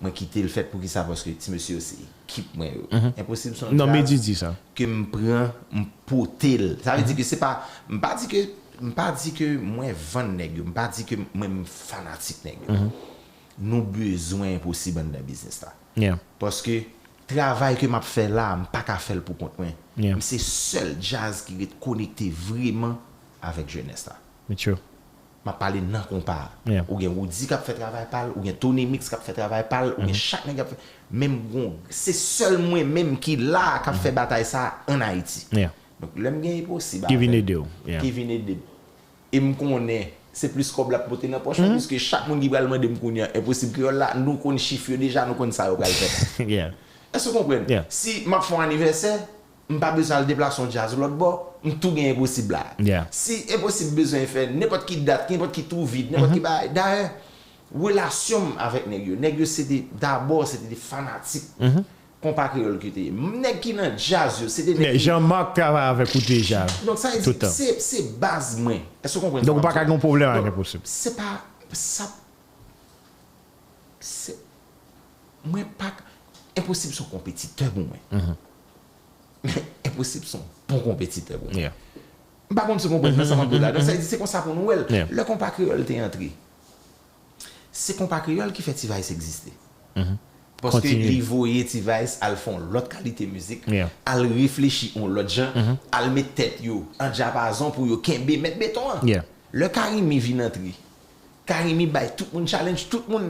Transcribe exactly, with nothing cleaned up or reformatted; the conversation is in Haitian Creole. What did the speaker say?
Mwen kite l fèt. Poukisa? Paske ti mesye yo se ekip mwen yo. Enposib se yon djaz ke m pran, m pote l. Sa vle di ke se pa, m pa di ke, m pa di ke mwen vann nèg yo, m pa di ke mwen m fanatik nèg yo. Nou bezwen Enposib anndan biznis la. Paske travay ke m ap fè la, m pa ka fè l pou kont mwen. M se sèl djaz ki ret konekte vreman avèk jenès la. M ap pale nan konpa a. Ou gen Roody k ap fè travay pa l, ou gen Tony Mix k ap fè travay pa l, ou gen chak nèg k ap fè. Men m gon, se sèl mwen menm ki la k ap fè batay sa a ann Ayiti. Donk, lè m gen Enposib avè m, ki vin ede m. E m konnen se plis kòb l ap pote nan pòch mwen, piske chak moun ki pral mande m kounye a, Enposib Kreyòl la, nou konn chif yo deja, nou konn sa yo pral fè. Èske w konprann? Si m ap fè yon anivèsè, m pa bezwen al deplase yon djaz lòt bò, m tou gen Enposib la. Si Enposib bezwen fè nenpòt ki dat, nenpòt ki twou vid, nenpòt ki bagay. Dayè, relasyon m avèk nèg yo, nèg yo se te, dabò, se te de fanatik konpa kreyòl ke te ye. Nèg ki nan djaz yo, se te nèg ki... Jean Marc travay avèk ou deja. Donk, sa vle di, se, se baz mwen. Èske w konprann sa m ap di? Donk, ou pa ka gen yon pwoblèm avèk Enposib? Se pa, sa, se, mwen pa, Enposib se yon konpetitè pou mwen. Enposib se yon bon konpetitè pou mwen. M pa konn si w konprann nan sa m ap di w la. Donk, sa vle di, se konsa pou nou wè l. Lè konpa kreyòl te antre, se konpa kreyòl ki fè T-Vice egziste. Paske li voye T-Vice al fè yon lòt kalite mizik, al reflechi yon lòt jan, al met tèt yo an dyapazon pou yo kenbe mèt beton an. Lè Carimi vin antre, Carimi bay tout moun challenge, tout moun